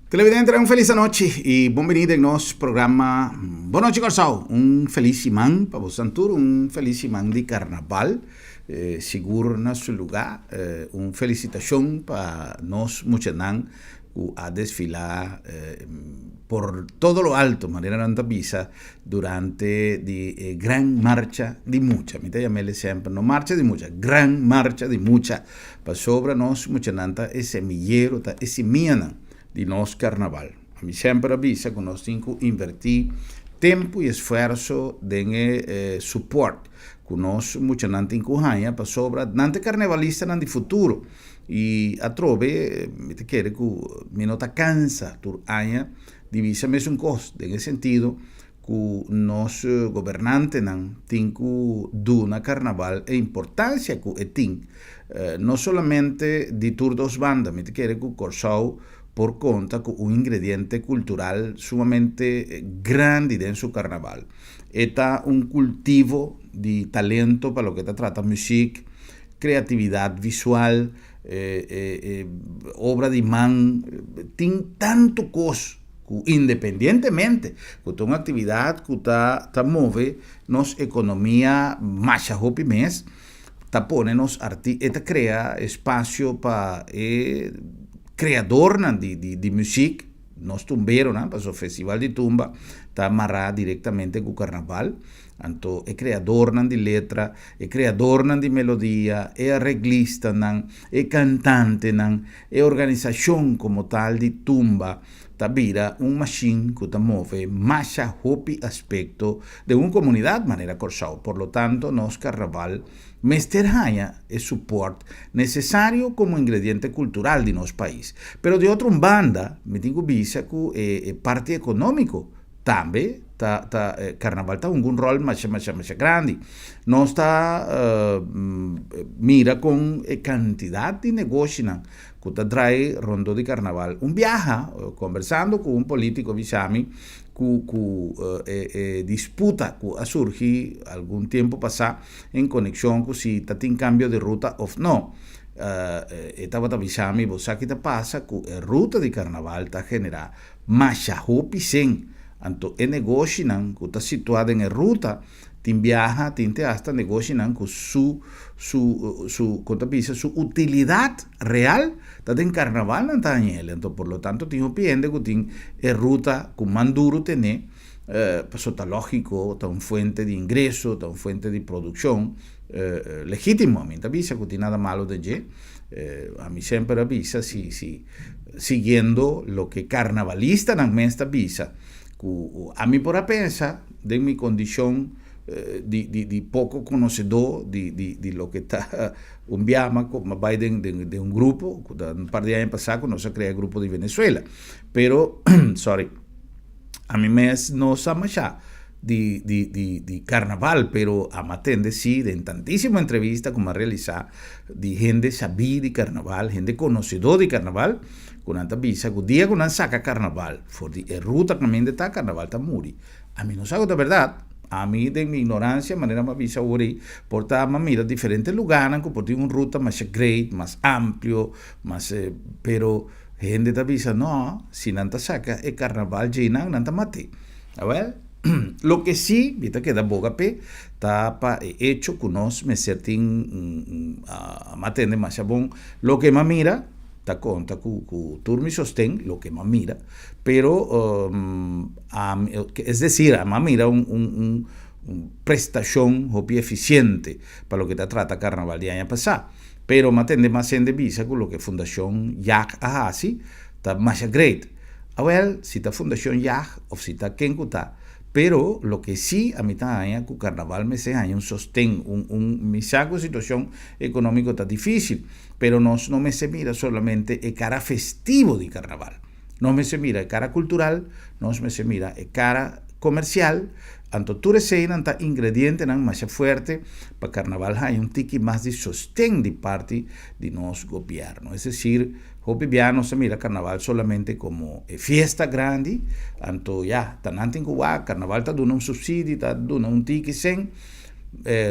Televidente, un felis anochi i bon bini den nos programa Bon Nochi Kòrsou. Un felis siman pa boso tur, un felis siman di karnaval, sigur na su lugá. Un felisitashon pa nos muchanan ku a desfilá por todo lo alto, manera nan ta bisa, durante di e gran marcha di mucha. Mi ta yam'el semper, no marcha di mucha, gran marcha di mucha. Pasobra nos muchanan ta e semillero, ta e simianan di nos karnaval. Mi semper a bisa ku nos tin ku invertí tempu i esfuerso den e support ku nos muchanan tin ku haña pasobra nan ta e karnevalistanan di futuro. I atrobe mi ta kere ku mi no ta kansa tur aña di bisa mesun kos den e sentido ku nos gobernantenan tin ku duna karnaval e importansia ku e tin, no solamente di tur dos banda. Mi ta kere ku Kòrsou por konta ku un ingrediente kultural sumamente grandi den su karnaval. E ta un kultivo di talento pa loke ta trata muzik, kreatividat visual, obra di man, tin tantu kos ku independientemente ku ta un aktividat ku ta ta move nos ekonomia masha hopi mes, ta pone nos arti e ta krea espasio pa e kreadornan di di di muzik, nos tumberonan, pasobra festival di tumba ta mará direktamente ku karnaval. Anto e kreadornan di letra, e kreadornan di melodia, e areglistanan, e kantantenan, e organisashon komo tal di tumba ta bira un mashin ku ta move masha hopi aspekto den un komunidat manera Kòrsou. Por lo tanto nos karnaval mester haña e supòrt nesesario komo ingrediente kultural di nos pais. Pero di otro un banda mi tin ku bisa ku e parti ekonómiko Tambe ta ta karnaval ta hunga un ròl masha masha masha grandi. Nos ta mira kon e kantidat di negoshinan ku ta drai rondó di karnaval. Un biaha kombersando ku un polítiko bisa mi ku ku e e disputa ku a surgi algun tempu pasá en konekshon ku si ta tin kambio di ruta òf no. E tabata bisa mi bo sa ki ta pasa ku e ruta di karnaval ta generá Masha hopi sen. Anto e negoshinan ku ta situá den e ruta tin biaha, tin te asta negoshinan ku su su su kon ta bisa su utilidat real ta den karnaval nan ta haña el. Anto por lo tanto tin hopi hende ku tin e ruta ku man duru tene pasobra ta lógiko, ta un fuente di ingreso, ta un fuente di produkshon legítimo. Mi no ta bisa ku tin nada malo den dje. Ami semper a bisa si si siguiendo loke karnavalistanan mes ta bisa, ku ami por a pensa den mi kondishon di di di poko konosedó di di di loke ta un biaha ku mi a bai den den den un grupo ku ta un par di aña pasá ku nos a krea grupo di Venezuela, pero sorry ami mes no sa mashá di di di di karnaval pero a m'atende si den tantísimo entrevista ku m'a realisá di hende sabí di karnaval, hende konosedó di karnaval ku nan ta bisa ku dia ku nan saka karnaval for di e ruta kaminda ta karnaval ta muri. Ami no sa ku ta bèrdat, ami den mi ignoransia manera m'a bisa awor ei por ta m'a mira diferente lugánan ku por tin un ruta masha great, mas amplio, mas pero hende ta bisa no, si nan ta saka e karnaval djeinan nan ta mat'é. Awel, loke sí mi ta keda boga p'e ta pa e echo ku nos mester tin a tende masha bon loke m'a mira, ta konta ku ku tur mi sosten loke m'a mira, pero ami es desir m'a mira un un un prestashon hopi efisiente pa loke ta trata karnaval di aña pasá, pero m'a tende mas hende bisa ku loke Fundashon Yag a hasi ta masha great. Awel, si ta Fundacion Yag of si ta ken cu ta, pero loke si ami ta haña cu Carnaval mester haña un sosten, un un mi sa cu situacion economico ta dificil, pero nos no mester mira solamente e cara festivo di Carnaval, nos mester mira e cara cultural, nos mester mira e cara comercial, anto tur eseinan ta ingredientenan masha fuerte pa Carnaval haña un tiki mas di sosten di parti di nos gobierno, es decir, Hopi bia nos ta mira karnaval solamente komo e fiesta grandi, anto ya, ta nan tin ku wak, karnaval ta duna un supsidi, ta duna un tiki sen.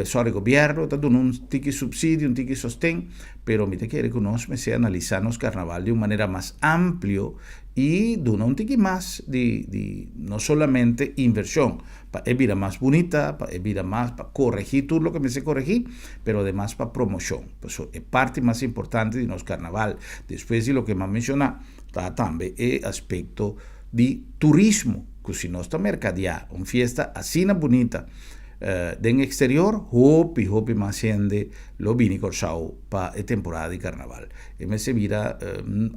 Sorry, gobièrnu ta duna un tiki supsidio, un tiki sosten, pero mi ta kere ku nos mester analisá nos karnaval di un manera mas amplio i duna un tiki mas di di no solamente invershon pa e bira mas bunita, pa e bira mas, pa koregí tur loke mester koregí, pero ademas pa promoshon. Pasobra e parti mas importante di nos karnaval, despues di loke mi a menshoná, ta tambe e aspekto di turismo, ku si nos ta merkadiá un fiesta asina bunita den eksterior, hopi hopi mas hende lo bini Kòrsou pa e temporada di karnaval. E mester bira,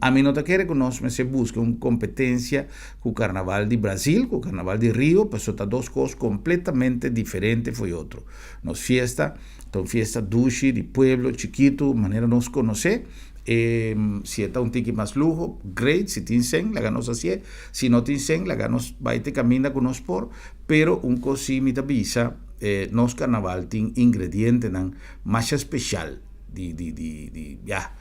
ami no ta kere ku nos mester buska un kompetensia ku karnaval di Brazil, ku karnaval di Rio, pasobra ta dos kos kompletamente diferente for otro. Nos fiesta ta un fiesta dushi di pueblo chikitu manera nos konosé. E si e ta un tiki mas luho, great, si tin sen laga nos hasié, si no tin sen laga nos bai te kaminda ku nos por, pero un kos si mi ta bisa, nos karnaval tin ingredientenan masha speshal di di di di ya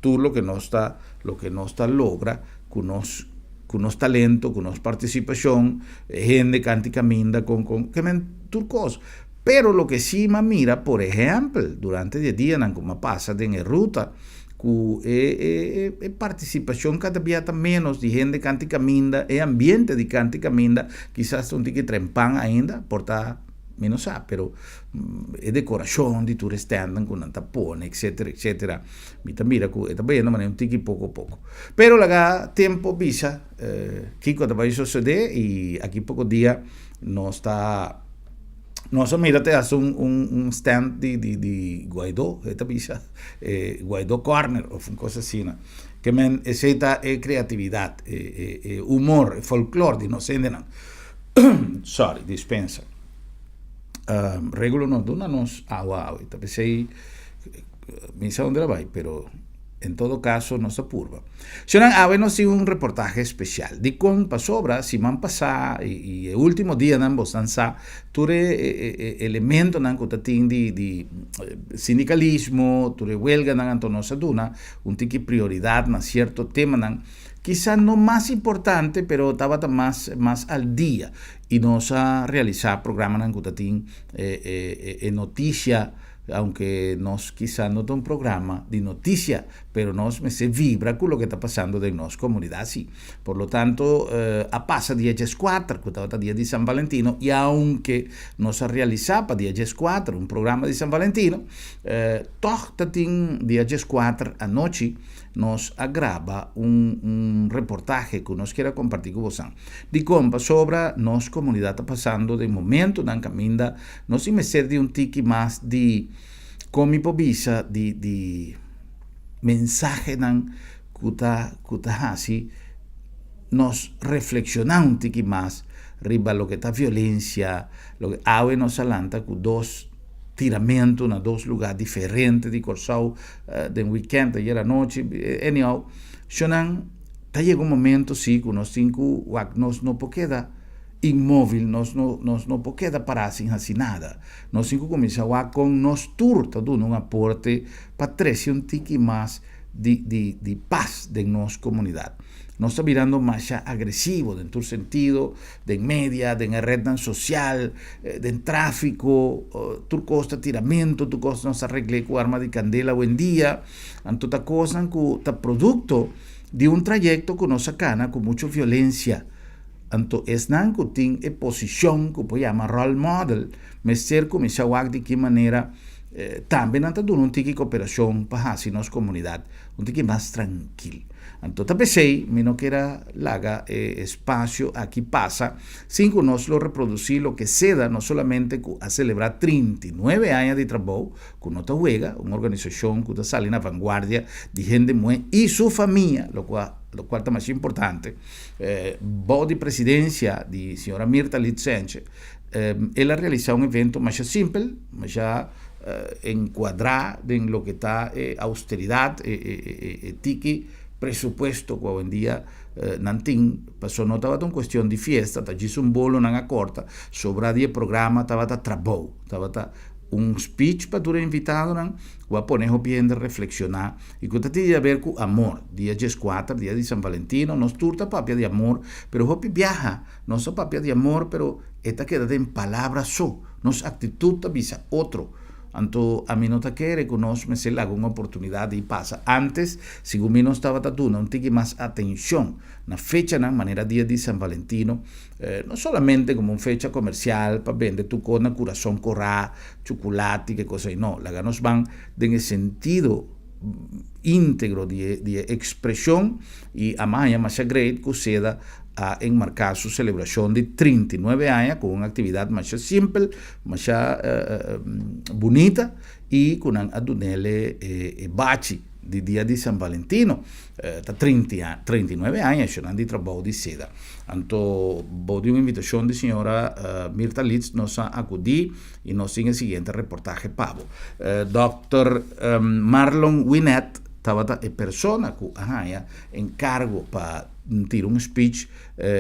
tur loke nos ta loke nos ta logra ku nos ku nos talento, ku nos partisipashon, hende kanti kaminda kon kon ke men tur kos. Pero loke si m'a mira, por ehèmpel, durante di e dianan ku m'a pasa den e ruta, ku e e e partisipashon kada bia ta ménos di hende kanti kaminda, e ambiente di kanti kaminda kisas ta un tiki trempan ainda, por ta mi no sa, pero e dekorashon di tur e stèndnan ku nan ta pone, etsetera, etsetera, mi ta mira ku e ta bayendo manera un tiki poko poko. Pero laga tempu bisa kiko ta bai sosodé i aki poko dia nos ta. Nos a mira te hasta un, un, un stand di, di, di Guaidó, e ta bisa, eh, Guaidó Corner of un cosa asina. Ke men esei ta e creatividad, e, e, e humor, e folklor di nos hendenan. Sorry, dispensa. Um, Regulo no duna nos awa awe, ta pesei mi sa unda bai, pero En todo caso nos ta purba. Señornan, awe nos tin un reportahe especial. Dicon? Pasobra siman pasa y e ultimo dianan bosnan sa tur e e elementonan cu ta tin di di sindicalismo, tur e huelganan, anto nos a duna un tiki prioridad na cierto temanan, kisa no mas importante pero tabata mas mas al dia y nos a realisa programanan cu ta tin e e noticia. Aunke nos kisa no ta un programa di noticia, pero nos mester vibra cu loke ta pasando den nos comunidad si. Por lo tanto, a pasa dia dieskuater, cu tabata dia di San Valentino, y aunke nos a realisa pa dia dieskuater un programa di San Valentino, tog ta tin dia dieskuater anochi nos a graba un un reportahe cu nos kier a comparti cu bosan. Dicon? Pasobra nos comunidad ta pasando den momentonan caminda Nos tin mester di un tiki mas di, kon mi por bisa, di di mensahenan ku ta ku ta hasi nos reflekshoná un tiki mas riba loke ta violensia, loke awe nos a lanta ku dos tiramentu na dos lugá diferente di Kòrsou den wikènt ayer anochi, anyhow, shonnan ta yega un momento si ku nos tin ku wak nos no por keda. Inmóvil, nos no, nos no por keda pará sin hasi nada. Nos tin ku kuminsá wak kon nos tur ta duna un aporte pa trese un tiki mas di, di, di pas den nos komunidat. Nos ta birando masha agresivo den tur sentido, den media, den e retnan sosial, den tráfiko, tur kos ta tiramentu, tur kos nos ta regl'é ku arma di kandela awendia. Anto ta kosnan ku ta produkto di un trayekto ku nos a kana ku muchu violensia. Anto esnan ku tin e posishon ku por yama role model mester kuminsá wak di ki manera tambe nan ta duna un tiki koperashon pa hasi nos komunidat un tiki mas trankil. Anto ta p'esei mi no kier a laga e espasio aki pasa sin ku nos lo reprodusí loke seda no solamente ku a selebrá 39 aña di trabou ku no ta wega, un organisashon ku ta sali na vanguardia di hende muhé i su famia, lokual ta masha importante. Bou di presidencia di señora Mirta Litsenche, el a realisa un evento masha simpel, masha encuadra den loke ta e austeridad, e tiki presupuesto cu awendia nan tin, pasobra no tabata un cuestion di fiesta, ta djis un bolo nan a corta, sobra di e programa tabata trabou, tabata. Un speech pa tur e invitadonan ku a pone hopi hende reflekshoná i ku ta tin di haber ku amor. Dia dieskuater, dia di San Valentino, nos tur ta papia di amor, pero hopi biaha nos ta papia di amor pero e ta keda den palabra so. Nos aktitut ta bisa otro. Anto ami no ta kere ku nos mester laga un oportunidat di pasa antes, segun mi nos tabata duna un tiki mas atenshon na fechanan manera dia di San Valentino, No solamente como un fecha comercial pa bende tur cos na curason corá, chuculati, ke cos ei, no. Laga nos ban den e sentido integro di e di e expresion y a haña masha great cu Seda a enmarca su celebracion di 39 aña cu un actividad masha simpel, masha bunita y cu nan a dunele e bachi di dia di San Valentino. Ta 39 aña eshonan di trabou di Seda. Anto bou di un invitashon di señora Mirta Litz nos a akudí i nos tin e siguiente reportahe pa bo. Dòkter Marlon Winett tabata e persona ku a haña enkargo pa tira un speech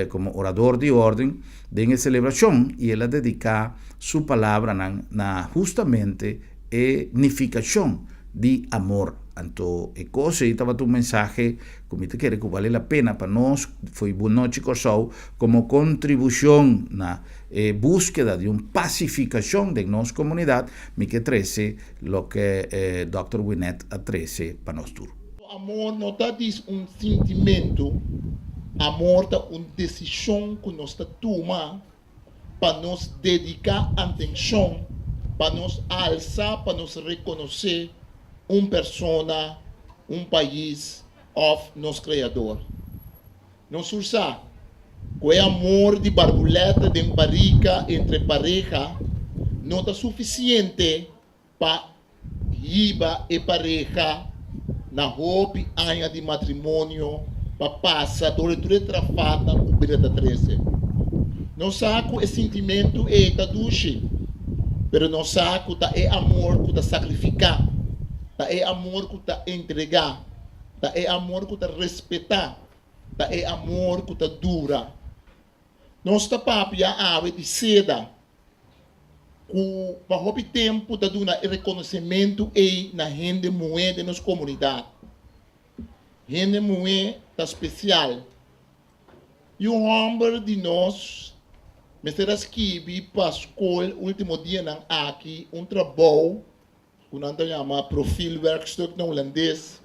komo orador di orden den e selebrashon i el a dediká su palabranan na hustamente e nifikashon di amor. Anto e kos ei tabata un mensahe ku mi ta kere ku bale la pena pa nos fo'i Bon Nochi Kòrsou komo kontribushon na e búskeda di un pasifikashon den nos komunidat, mi ke trese loke Dòkter Winett a trese pa nos tur. Amor no ta dis un sintimentu, amor ta un desishon ku nos ta tuma pa nos dediká atenshon, pa nos alsa, pa nos rekonosé un persona, un pais òf nos Kreador. Nos tur sa ku e amor di barbulètè den barika entre pareha no ta sufisiente pa hiba e pareha na hopi aña di matrimonio pa pasa dor di tur e trafatnan ku bida ta trese. Nos sa ku e sintimentu ei ta dushi, pero nos sa ku ta e amor ku ta sakrifiká, ta e amor ku ta entregá, ta e amor ku ta respetá, ta e amor ku ta dura. Nos ta papia awe di seda. Ku pa hopi tempu ta duna e rekonosementu ei na hende muhé den nos komunidat. Hende muhé ta spesial. I un hòmber di nos mester a skibi pa skol último dianan aki un trabou ku nan ta yama profielwerkstuk na hulandes,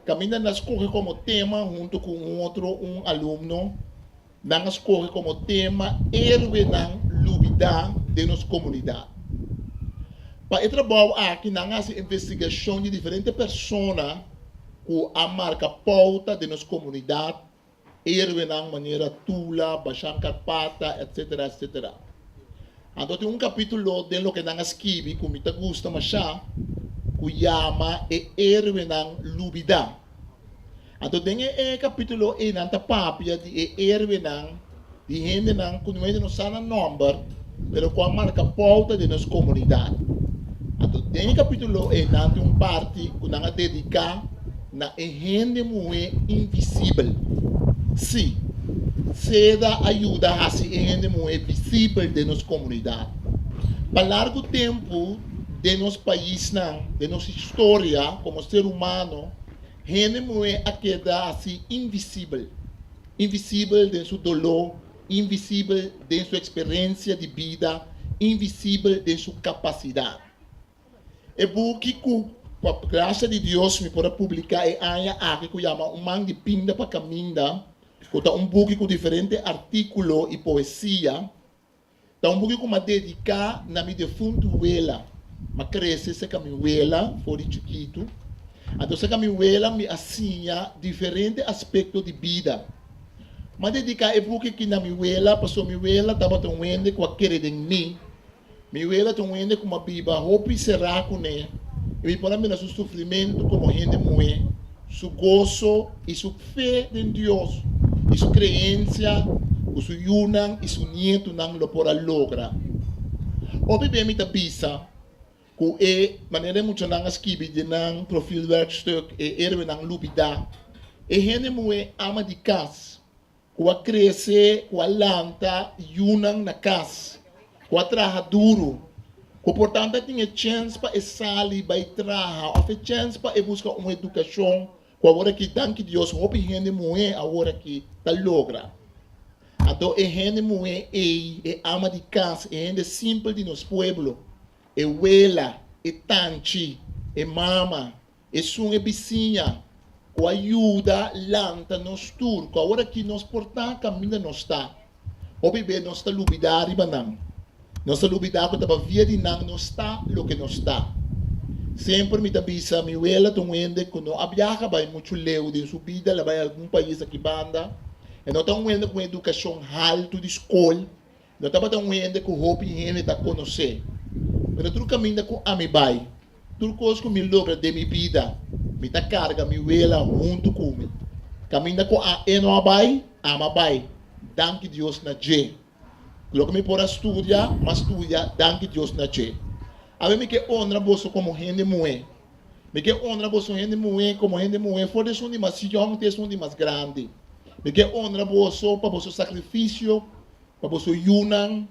kaminda nan a skohe komo tema huntu ku un otro un alumno, nan a skohe komo tema Héroenan lubidá den nos komunidat. Pa e trabou aki nan a hasi investigashon di diferente persona ku a marka pouta den nos komunidat, Héroenan manera Tula, Bashan Karpata, etcetera, etcetera. Anto tin un capítulo den loke nan a skibi cu mi ta gusta mashá, cu yama E Héroenan Lubidá. Anto den e capítulo ei nan ta papia di e héroenan, di hendenan cu no hende no sa nan nomber, pero cu a marca pauta den nos comunidad. Anto den e capítulo ei nan tin un parti cu nan a dedica na e hende muhé invisibel. Sí, seda a yuda hasi e hende muhé visibel den nos komunidat. Pa largu tempu den nos paisnan, den nos historia komo ser humano, hende muhé a keda hasi invisibel. Invisibel den su doló, invisibel den su eksperensia di bida, invisibel den su kapasidat. E buki ku pa grasia di Dios mi por a publiká e aña aki ku yama Un man di pinda pa kaminda, ku ta un buki ku diferente artíkulo i poesia, ta un buki ku mi a dediká na mi defuntu wela. Mi a krese serka mi wela for di chikitu. Anto serka mi wela mi a siña diferente aspekto di bida. Mi a dediká e buki aki na mi wela pasobra mi wela tabata un hende ku a kere den mi. Mi wela ta un hende ku m'a biba hopi será kuné i mi por a mira su sufrimentu komo hende muhé, su goso i su fe den Dios i su kreensia ku su yunan i su nietunan lo por a logra. Hopi be mi ta bisa ku e manera e muchanan a skibi den nan profielwerkstuk e héroenan lubidá. E hende muhé ama di kas. Ku a krese, ku a lanta yunan na kas, ku a traha duru, Ku por tantu tin e chèns pa e sali bai traha òf e chèns pa e buska un edukashon ku awor aki danki Dios hopi hende muhé awor aki ta logra. Anto e hende muhé ei, e ama di kas, e hende simpel di nos pueblo, e wela, e tanchi, e mama, esun e bisiña ku a yuda lanta nos tur, ku awor aki nos por ta kaminda nos ta. Hopi be nos ta lubidá riba nan. Nos ta lubidá ku ta pa via di nan nos ta loke nos ta. Semper mi ta bisa, mi wela ta un hende ku no a biaha bai muchu leu den su bida, el a bai algun pais aki banda. E no ta un hende ku un edukashon haltu di skol, no tabata un hende ku hopi hende ta konosé. Pero tur kaminda ku ami bai, tur kos ku mi logra den mi bida, mi ta karga mi wela huntu ku mi. Kaminda ku a e no a bai, ami a bai. Danki Dios na dje. Loke mi por a studia, m'a studia, danki Dios na dje. Awe mi ke honra boso komo hende muhé. Mi ke honra boso hende muhé komo hende muhé for di esun di mas yòn te esun di mas grandi. Mi ke honra boso pa boso sakrifisio, pa boso yunan,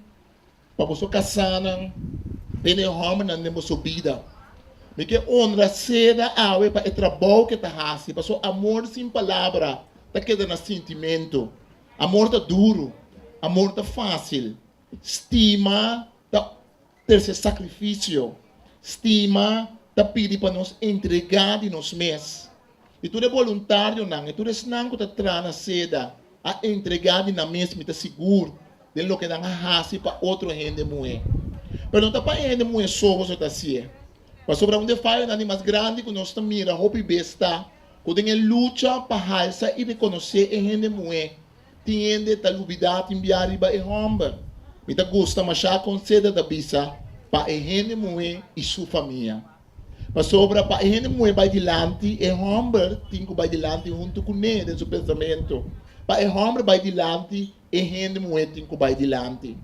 pa boso kasánan, den e hòmbernan den boso bida. Mi ke honra Seda awe pa e trabou ke ta hasi, pasobra amor sin palabra ta keda na sintimentu. Amor ta duru, amor ta fásil. Stima ta trese sakrifisio. Stima ta pidi pa nos entregá di nos mes. I tur e boluntarionan i tur esnan ku ta traha na seda a entregá di nan mes, mi ta sigur, den loke nan a hasi pa otro hende muhé. Pero no ta pa e hende muhé so boso ta hasié. Pasobra un di e fayonan di mas grandi ku nos ta mira hopi bes ta ku den e lucha pa halsa i rekonosé e hende muhé, Tin hende ta lubidá tin bia riba e hòmber. Mi ta gusta mashá kon Seda ta bisa pa e hende muhé i su famia. Pasobra pa e hende muhé bai dilanti, e hòmber tin ku bai dilanti huntu kuné den su pensamentu. Pa e hòmber bai dilanti, e hende muhé tin ku bai dilanti.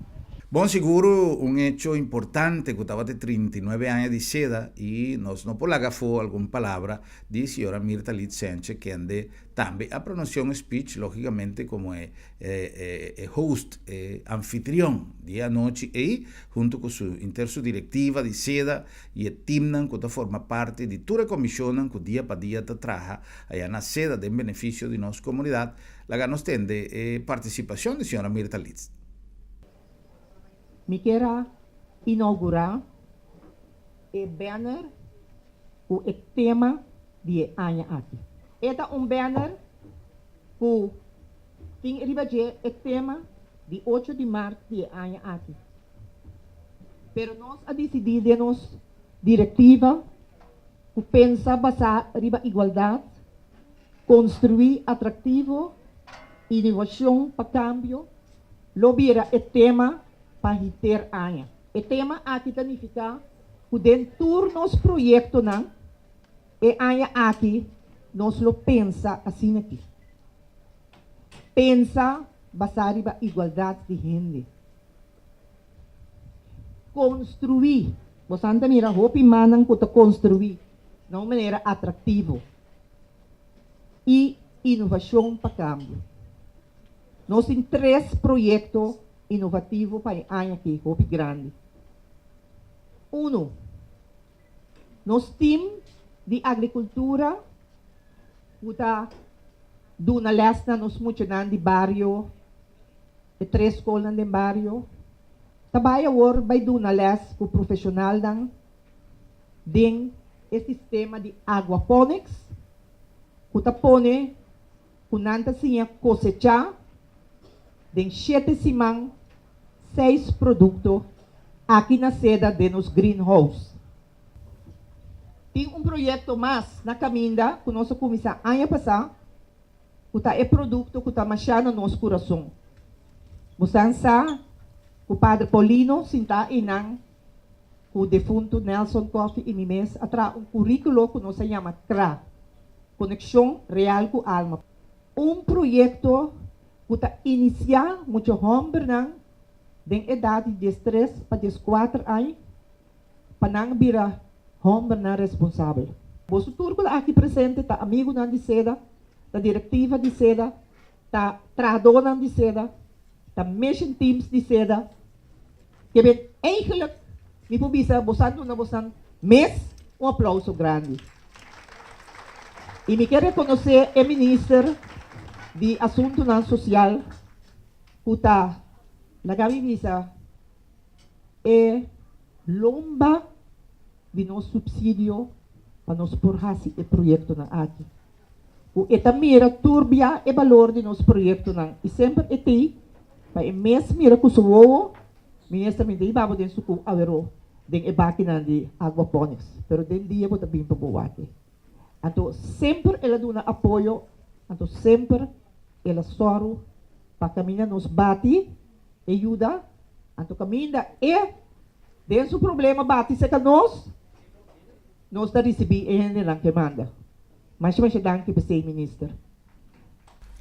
Bon siguro un hecho importante ku tabata e 39 aña di Seda i nos no por laga afó algun palabra di señora Mirta Lit Senche kende Tambe a pronuncia un speech, logicamente como e e host, e anfitrion di e anochi ey, hunto cu su inter su directiva di seda y e teamnan cu ta forma parti di tur e comisionnan cu dia pa dia ta traha aya na seda den beneficio di nos comunidad. Laga nos tende e participacion di señora Mirta Litz. Mi kier a inaugurá e banner ku e tema di e aña aki. E ta un banner ku tin riba dje e tema di ocho di mart di e aña aki. Pero nos a disidí den nos direktiva ku pensa basá riba igualdat, konstruí atraktivo, inovashon pa kambio lo bira e tema pa henter aña. E tema aki ta nifiká ku den tur nos proyektonan e aña aki nos lo pensa asin'aki. Pensa basá riba igualdat di hende. Konstruí. Bosan ta mira hopi mannan ku ta konstruí na un manera atraktivo i inovashon pa kambio. Nos tin tres proyekto inovativo pa e aña aki hopi grandi. Unu, nos tim di agrikultura ku ta duna lès na nos muchanan di bario, e tres skolnan den bario, ta bai awor bai duna lès ku profeshonalnan den e sistema di aguaponics ku ta pone ku nan ta siña kosechá den shete siman seis produkto aki na seda den nos greenhouse. Tin un proyekto mas na kaminda ku nos a kuminsá aña pasá ku ta e produkto ku ta mashá na nos kurason. Bosan sa ku Padre Paulino sintá einan ku defuntu Nelson Coffie i mi mes a traha un kuríkulo ku nos a yama kra, Konekshon Real ku Alma. Un proyekto ku ta inisiá mucha hòmbernan den edat di diestres pa dieskuater aña pa nan bira hòmbernan responsabel. Boso tur ku ta aki presente ta amigunan di seda, ta direktiva di seda, ta trahadónan di seda, ta mission teams di seda. Ke ben eigenlijk Mi por bisa bosan duna bosan mes un aplauso grandi. I mi ke rekonosé e minister di Asuntunan Sosial ku ta, laga mi bisa, e lomba di nos supsidio pa nos por hasi e proyektonan aki. Ku e ta mira tur bia e balor di nos proyektonan i semper e tei pa e mes mira ku su wowo. Minister mi ta hiba bo den suku aweró den e bakinan di aquaponics, pero den dia bo ta bin pa bo wak. Anto semper el a duna apoyo, anto semper el a sòru pa kaminda nos bati e yuda, anto kaminda e den su problema bati serka nos, nos ta risibí e hendenan ke manda. Masha masha danki p'esei Minister.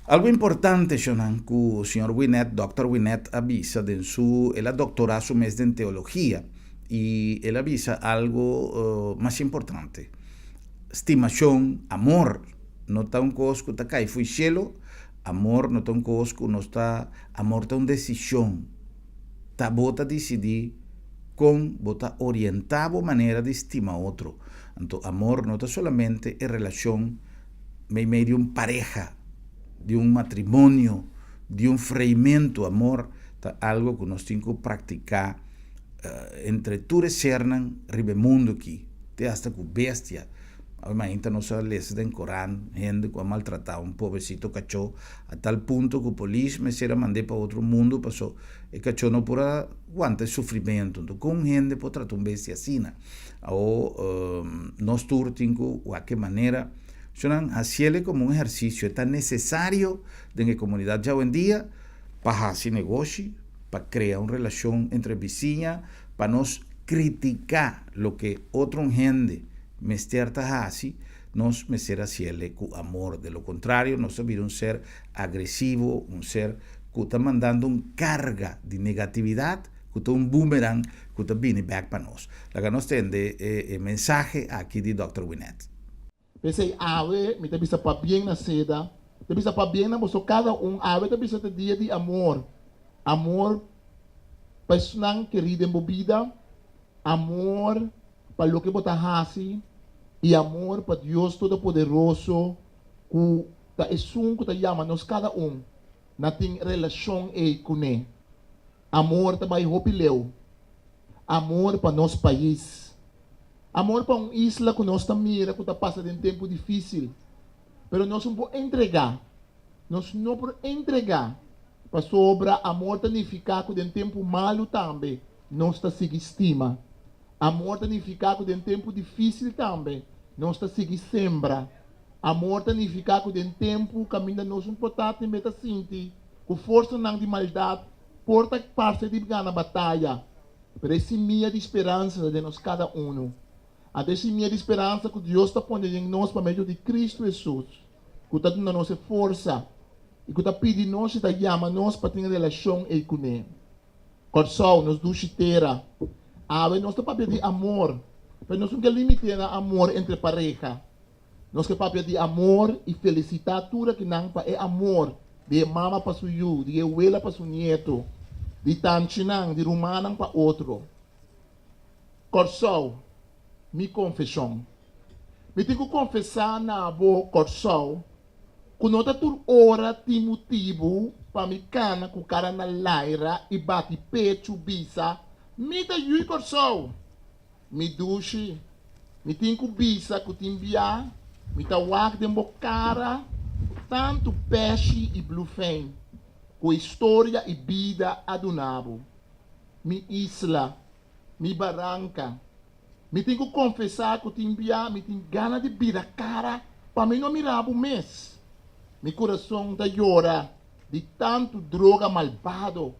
Algo importante, shonnan, ku señor Winnet, Dòkter Winnet a bisa den su, el a doktorá su mes den teologia i el a bisa algo mas importante, stimashon, amor, no ta un kos ku ta kai fo'i shelu, amor no ta un kos ku nos ta, amor ta un desishon, ta bo ta disidí kon bo ta orientá bo manera di stima otro. Anto amor no ta solamente e relashon meimei di un pareha, di un matrimonio, di un freimentu. Amor ta algo ku nos tin ku praktiká entre tur e sernan riba e mundu aki, te asta ku bestia. Awe mainta nos a lesa den koran hende ku a maltratá un pobrecito kachó a tal punto ku polis mester a mand'é pa otro mundu paso e kachó no por a wanta e sufrimentu. Nto kon hende por trata un bestia asina? Awo nos tur tin ku wak e manera Shonnan hasiel komo un ehersisio. E ta nesesario den e komunidat djawendia pa hasi negoshi, pa krea un relashon entre bisiña, pa nos kritiká loke otro un hende mester ta hasi, nos mester hasiel ku amor. De lo kontrario nos ta bira un ser agresivo, un ser ku ta mandando un karga di negatividat ku ta un boomerang ku ta bini bèk pa nos. Laga nos tende e mensahe aki di Dòkter Winnet. P'esei awe mi ta bisa pabien na Seda, ta bisa pabien na boso kada un, awe ta bisa ta dia di amor, amor pa esnan kerí den bo bida, amor pa loke bo ta hasi i amor pa Dios Todopoderoso ku ta esun ku ta yama nos kada un na tin relashon ei kuné. Amor ta bai hopi leu. Amor pa nos pais. Amor pa un isla ku nos ta mira ku ta pasa den tempu difísil. Pero nos no por entregá. Nos no por entregá, pasobra amor ta nifiká ku den tempu malu tambe nos ta sigui stima. Amor ta nifiká ku den tempu difísil tambe nos ta sigui sembra. Amor ta nifiká ku den tempu kaminda nos no por ta tin ta sinti ku forsanan di maldat por ta parse di gana bataya, pero e simia di speransa ta den nos kada unu. Anto e simia di speransa ku Dios ta pone den nos pa medio di Kristu Hesus, ku ta duna nos e forsa i ku ta pidi nos i ta yama nos pa tin relashon ei kuné. Kòrsou, nos dushi tera. Awe nos ta papia di amor, pero nos no ke limit'é na amor entre pareha. Nos ke papia di amor i felisitá tur akinan pa e amor di e mama pa su yu, di e wela pa su nieto, di tanchinan, di rumannan pa otro. Kòrsou, mi konfeshon. Mi tin ku konfesá na bo, Kòrsou, ku no ta tur ora tin motibu pa mi kana ku kara na laira i bati pechu bisa, Mi ta yu'i Kòrsou! Mi dushi, mi tin ku bisa ku tin bia mi ta wak den bo kara ku tantu pèshi i blufein ku historia i bida a duna bo. Mi isla, mi baranka, mi tin ku konfesá ku tin bia mi tin gana di bira kara pa mi no mira bo mes. Mi kurason ta yora di tantu droga malbado,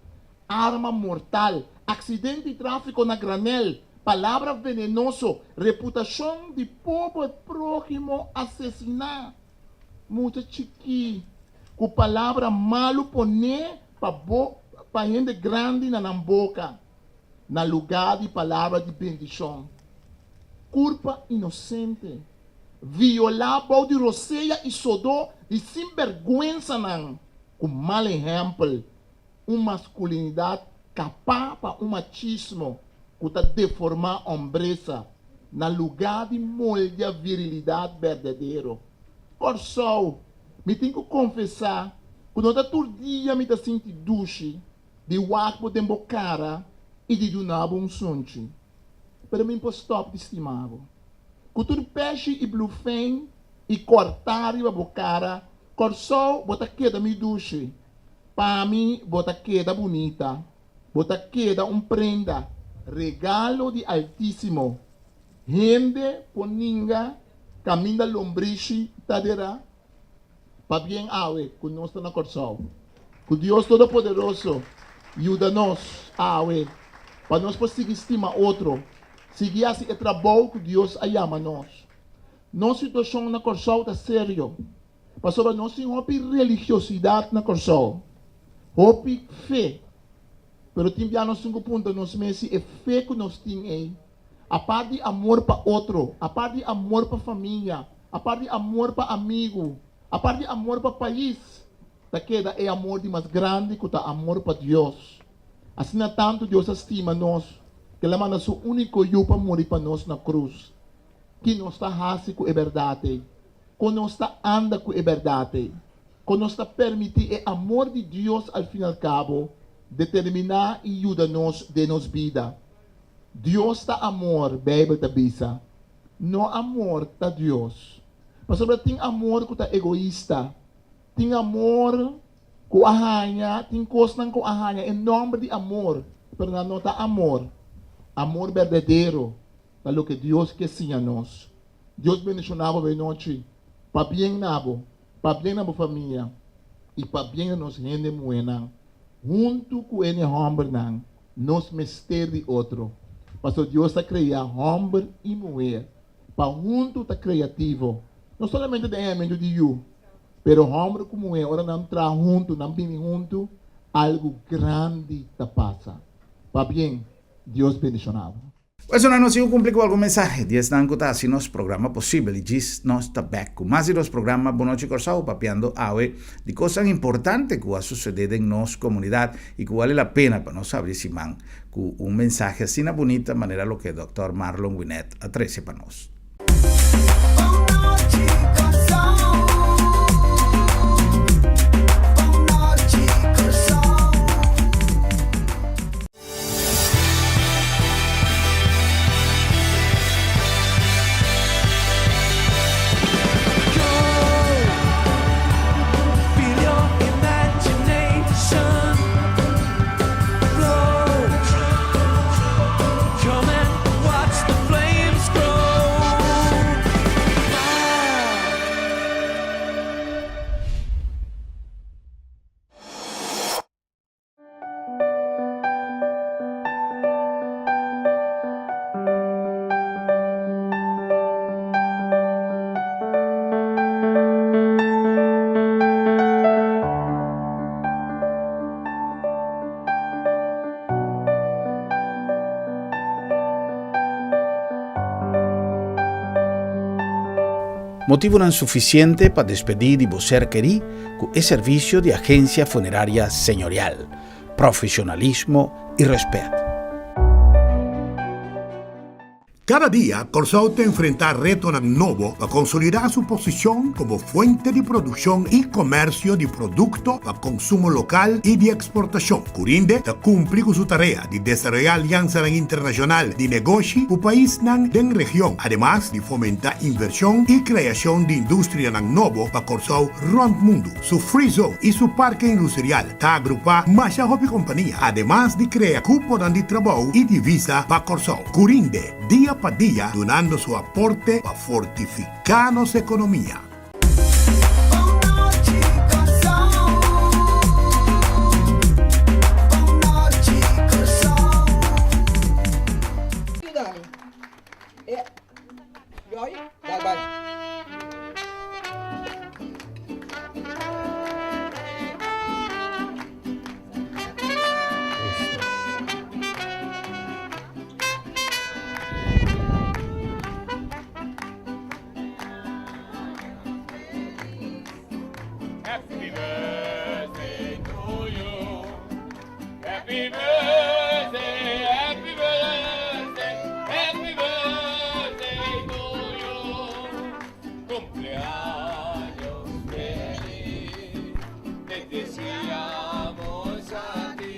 arma mortal, aksidente di tráfiko na granèl, palabra venenoso, reputashon di pober próhimo asesiná, mucha chikí ku palabra malu poné pa bo pa hende grandi na nan boka, na lugá di palabra di bendishon. Kurpa inosente, violá bou di rosea i sodó di sinbèrgwensanan ku mal ehèmpel. Un maskulinidat kapá pa un machismo. ku ta deformá hombresa na lugá di moldia virilidat berdadero. Kòrsou, mi tin ku konfesá ku no ta tur dia mi ta sinti dushi di wak bo den bo kara i di duna bo un sunchi. Pero mi por stòp di stima bo. Ku tur pèshi i blufein i kòrtá riba bo kara, Kòrsou, bo ta keda mi dushi. Pa mi bo ta keda bunita. Bo ta keda un prenda, regalo di Altísimo. Hende por ninga kaminda lombrishi ta derá? Pabien awe ku nos ta na Kòrsou. Ku Dios Todopoderoso yuda nos awe pa nos por sigui stima otro, sigui hasi e trabou ku Dios a yama nos. Nos situashon na Kòrsou ta serio, pasobra nos tin hopi religiosidat na Kòrsou, hopi fe, pero tin bia nos tin ku puntra nos mes si e fe ku nos tin ei, apart di amor pa otro, apart di amor pa famia, apart di amor pa amigu, apart di amor pa pais, ta keda e amor di mas grandi ku ta amor pa Dios. Asina tantu Dios a stima nos, ku el a manda su úniko Yu pa muri pa nos na krus. Ki nos ta hasi ku e bèrdat ei? Kon nos ta anda ku e bèrdat ei? Kon nos ta permití e amor di Dios al fin al kabo determiná i yuda nos den nos bida? Dios ta amor, Beibel ta bisa. No amor ta Dios. Pasobra tin amor ku ta egoista. Tin amor ku a haña, tin kosnan ku a haña e nòmber di amor, pero nan no ta amor. Amor berdadero ta loke Dios ke siña nos. Dios bendishoná bo benochi. Pabien na bo, pabien na bo famia i pabien na nos hende muhénan. Huntu ku hende hòmbernan nos mester di otro, pasobra Dios a krea hòmber i muhé pa huntu ta kreativo, no solamente den hèmentu di yu, pero hòmber ku muhé ora nan traha huntu, nan bini huntu, algu grandi ta pasa. Pabien, Dios bendishoná bo. Personal nos sigu kumpli ku algun mensahe di esnan ku ta hasi nos programa posibel i djis nos ta bek ku mas di nos programa Bonochi Kòrsou papiando awe di kosnan importante ku a susedé den nos komunidat i ku bale la pena pa nos habri siman ku un mensahe asina bunita manera loke Dòkter Marlon Winnet a trese pa nos. Motibunan sufisiente pa despedí di bo ser kerí ku e servisio di Agencia Funeraria Señorial, profesionalismo y respet. Kada dia Kòrsou ta enfrentá retonan nobo pa konsolidá su posishon komo fuente di produkshon i komèrsio di produkto pa konsumo lokal i di eksportashon. Curinde ta kumpli ku su tarea di desaroyá aliansanan internashonal di negoshi ku paisnan den region, ademas di fomentá invershon i kreashon di industrianan nobo pa Kòrsou rònt mundu. Su Free Zone i su Parke Industrial ta agrupá masha hopi kompania, ademas di krea kuponan di trabou i divisa pa Kòrsou. Curinde, dia pa dia dunando su aporte pa fortifiká nos ekonomia. Deseamos a ti.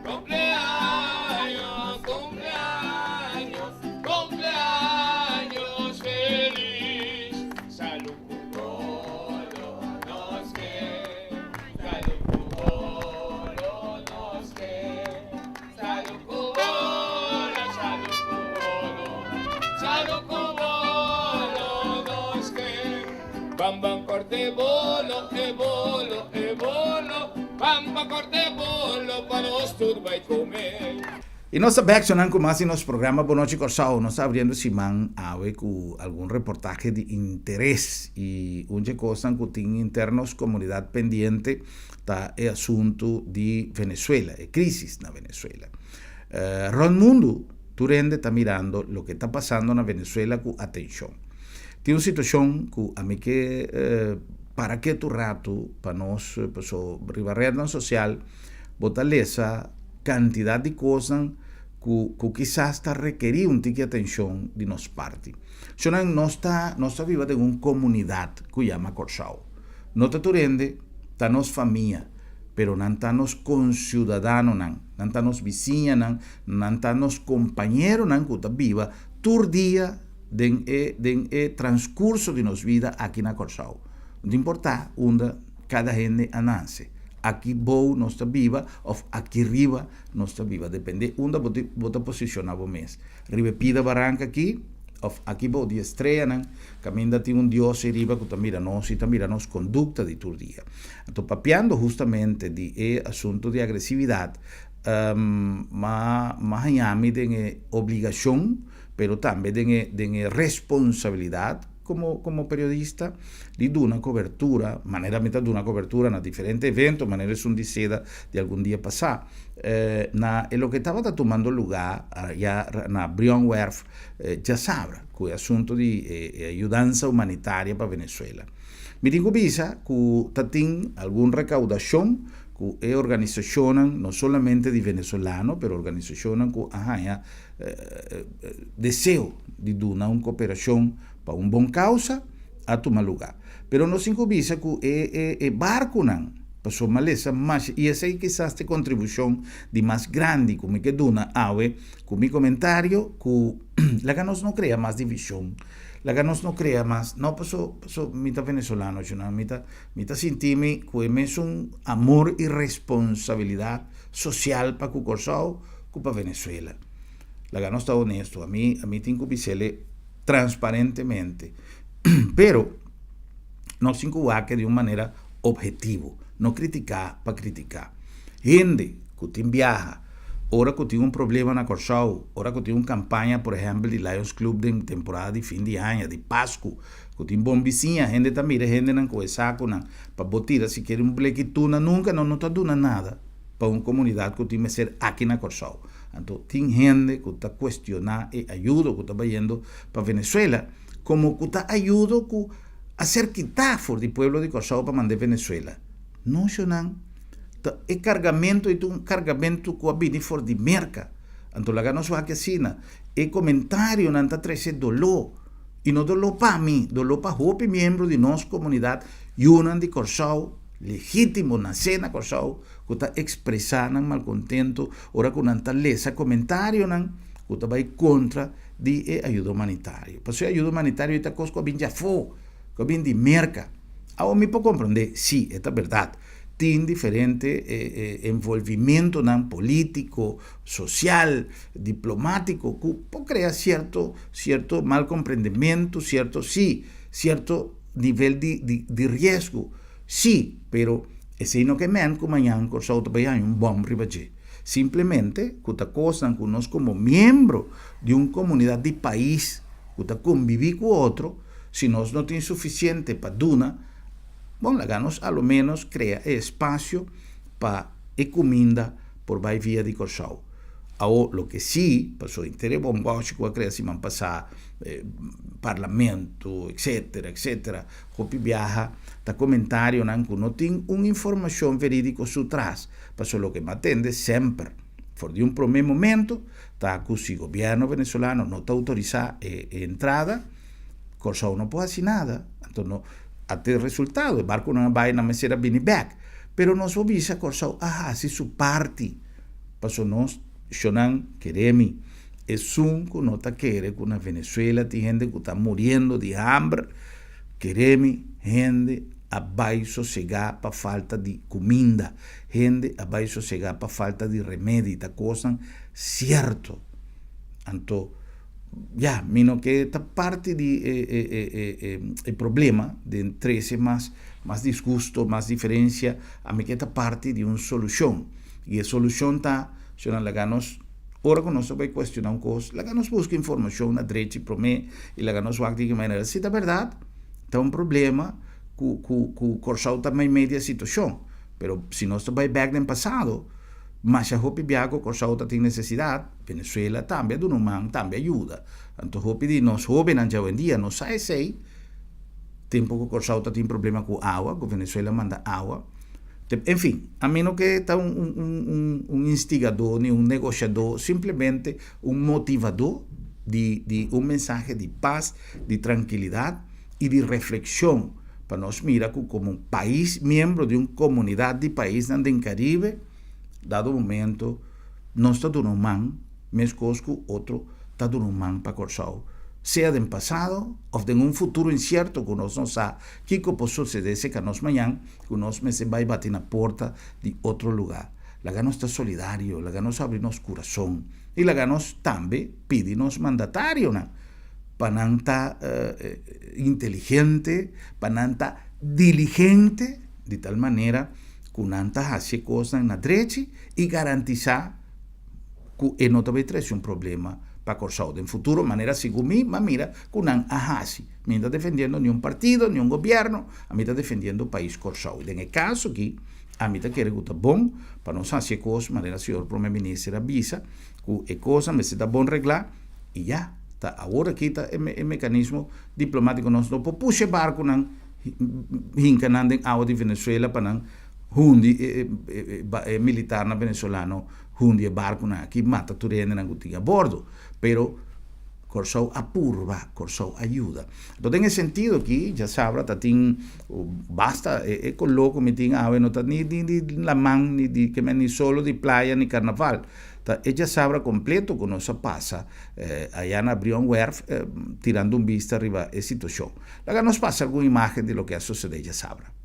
Cumpleaños, cumpleaños, cumpleaños feliz. Salud ku bolo nos ke. Salud ku bolo nos ke. Salud ku bolo, salud ku bolo. Salud ku bolo nos ke. Ban ban korta e bolo, e bolo, e bolo. Ban ban korta e bolo pa nos tur bai kome. I nos ta bek sonan ku mas di nos programa Bon Nochi Kòrsou. Nos ta abriendo siman awe ku algun reportahe di interes i un dje kosnan ku tin inter nos komunidat pendiente ta e asuntu di Venezuela, e krisis na Venezuela. Rònt mundu tur hende ta mirando loke ta pasando na Venezuela ku atenshon. Tin un situashon ku ami ke para ketu ratu pa nos paso riba rednan sosial bo ta lesa kantidat di kosnan ku ku kisas ta rekerí un tiki atenshon di nos parti. Shonnan nos ta nos ta biba den un komunidat ku yama Kòrsou. No ta tur hende ta nos famia, pero nan ta nos konsiudadanonan, nan ta nos bisiñanan, nan ta nos kompañeronan ku ta biba tur dia den e den e transkurso di nos bida aki na Kòrsou. No ta importá unda kada hende a nase. Aki bou nos ta biba of aki riba nos ta biba, depende unda bo bo ta posiciona bo mes. Riba e pida baranca aki of aki bou di e streanan, caminda tin un Dios ei riba cu ta mira nos y ta mira nos conducta di tur dia. Anto papiando hustamente di e asunto di agresividad, ma ma haña mi den e obligacion, pero tambe den e den e responsabilidad, Como como periodista di duna cobertura, manera mi ta duna cobertura na diferente evento, manera esun di seda di algun dia pasá, na e loke tabata tumando lugá ya na Brionwerf djasabra ku e asunto di e ayudansa humanitaria pa Venezuela. Mi tin ku bisa ku ta tin algun recaudashon ku e organisashonnan no solamente di venezolano pero organisashonnan ku a haña deseo di duna un koperashon pa un bon kausa a tuma lugá. Pero nos tin ku bisa ku e e e barkunan pasobra malesa masha i esei kisas ta e kontribushon di mas grandi ku mi ke duna awe ku mi komentario ku laga nos no krea mas divishon, laga nos no krea mas no paso paso mi ta venezolano shunan mi ta mi ta sinti mi ku e mesun amor i responsabilidat sosial pa ku Kòrsou ku pa Venezuela. Laga nos ta honesto, ami ami tin ku bis'ele transparentemente, pero nos tin ku wak di un manera obhetivo, no kritiká pa kritiká. Hende ku tin biaha, ora ku tin un problema na Kòrsou, ora ku tin un kampaña por ehèmpel di Lions Club den temporada di fin di aña, di Pasku, ku tin bon bisiña, hende ta mira e hendenan ku e sakunan pa bo tira sikiera un bleki tuna, nunka nan no ta duna nada. pa un komunidat ku tin mester aki na Kòrsou. Anto tin hende ku ta kuestioná e ayudo ku ta bayendo pa Venezuela komo ku ta ayudo ku a ser kitá for di pueblo di Kòrsou pa mand'é Venezuela. No shonnan, ta e kargamentu ei ta un kargamentu ku a bini for di Merka. Anto laga nos wak asina, e komentarionan ta trese doló, i no doló pa mi, doló pa hopi miembro di nos komunidat, yunan di Kòrsou, legítimo nasé na Kòrsou ku ta ekspresá nan malkontentu ora ku nan ta lesa komentarionan ku ta bai kontra di e ayuda humanitario. Pasobra e ayuda humanitario ei ta kos ku a bin di afó, ku a bin di Merka. Awor mi por komprondé, sí, e ta bèrdat, tin diferente envolvimentunan polítiko, sosial, diplomátiko ku por krea sierto sierto malkomprendementu, sierto, sí, sierto nivel di di di riesgo, sí, pero esei no ke men ku mañan Kòrsou ta bai haña un bòm riba dje. Simplemente ku ta kosnan ku nos komo miembro di un komunidat di pais ku ta kombibí ku otro, si nos no tin sufisiente pa duna, bon laga nos a lo ménos krea e espasio pa e kuminda por bai via di Kòrsou. Awor loke sí, pasobra henter e bòmbòshi ku a krea siman pasá, parlamento, etcetera, etcetera, hopi biaha ta comentarionan cu no tin un informacion veridico su tras, pasobra loke mi a tende semper for di un prome momento ta cu si gobierno venezolano no ta autorisa e entrada, Corsou no por haci nada, anto no a tin resultado, e barconan a bay nan mester a bini bek. Pero nos por bisa Kòrsou a hasi su parti, paso nos shonnan kere mi. Esun ku no ta kere ku na Venezuela tin hende ku ta muriendo di hamber, kere mi, hende a bai sosegá pa falta di kuminda, hende a bai sosegá pa falta di remedi, ta kosnan sierto. Anto, ya, mi no ke ta parti di e e e e e e problema den trese mas mas disgusto, mas diferensia, ami ke ta parti di un solushon. I e solushon ta, si nan laga nos, ora ku nos ta bai kuestioná un kos, laga nos buska informashon na drechi promé i laga nos wak di ki manera. Si ta bèrdat, ta un problema ku ku ku Kòrsou ta meimei di e situashon. Pero si nos ta bai bèk den pasado, masha hopi bia ku Kòrsou ta tin nesesidat, Venezuela tambe a duna un man, tambe a yuda. Anto hopi di nos hóbennan djawendia no sa esei. Tempu ku Kòrsou ta tin problema ku awa, ku Venezuela manda awa. En fin, ami no ke ta un un un un instigadó ni un negoshadó, simplemente un motivadó di di un mensahe di pas, di trankilidat i di reflekshon pa nos mira ku komo un pais miembro di un komunidat di paisnan den Karibe, dado momento nos ta duna un man meskos ku otro ta duna un man pa Kòrsou, sea den pasado òf den un futuro insierto ku nos no sa kiko por sosede seka nos mañan ku nos mester bai bati na porta di otro lugá. Laga nos ta solidario, laga nos habri nos kurason i laga nos tambe pidi nos mandatarionan pa nan ta inteligente, pa nan ta diligente di tal manera ku nan ta hasi e kosnan na drechi i garantisá ku e no ta bai trese un problema pa Kòrsou den futuro, manera segun mi m'a mira ku nan a hasi. Mi no ta defendiendo niun partido, niun gobièrnu, ami ta defendiendo pais Kòrsou. I den e kaso aki, ami ta kere ku ta bon pa nos hasi e kos manera señor Prome Minister a bisa, ku e kosnan mester ta bon reglá i ya. Ta awor aki ta e mekanismo diplomátiko. Nos no por pusha e barkunan hinka nan den awa di Venezuela pa nan hundi e militarnan venezolano hundi e barkunan aki mata tur e hendenan ku tin a bordo. Pero Kòrsou a purba, Kòrsou a yuda. Anto den e sentido aki djasabra ta tin basta e koló ku mi tin awe no ta ni di laman ni di ke men ni solo di playa ni karnaval. Ta e djasabra kompleto ku nos a pasa aya na Brionwerf tirando un bista riba e situashon. Laga nos pasa algun imágen di loke a sosodé djasabra.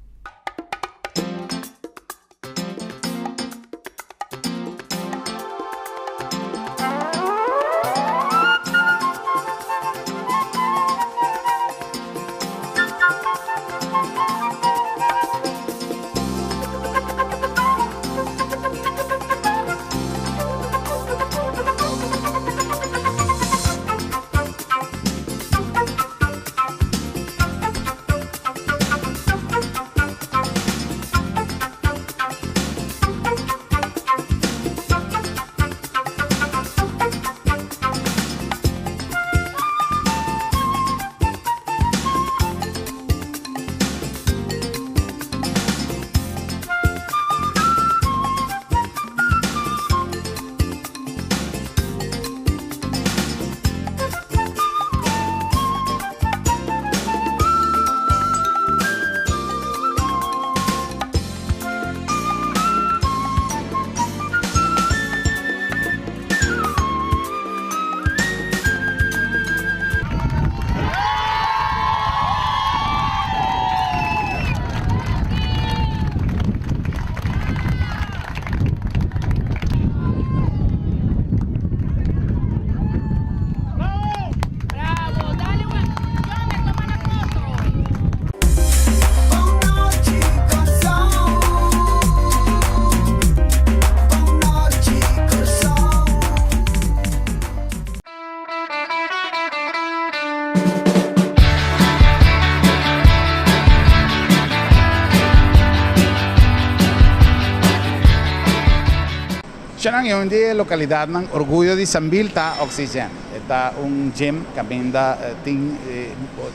Shanan e un di e localidadnan orguyo di Sambil ta Oxygen. E ta un gym caminda tin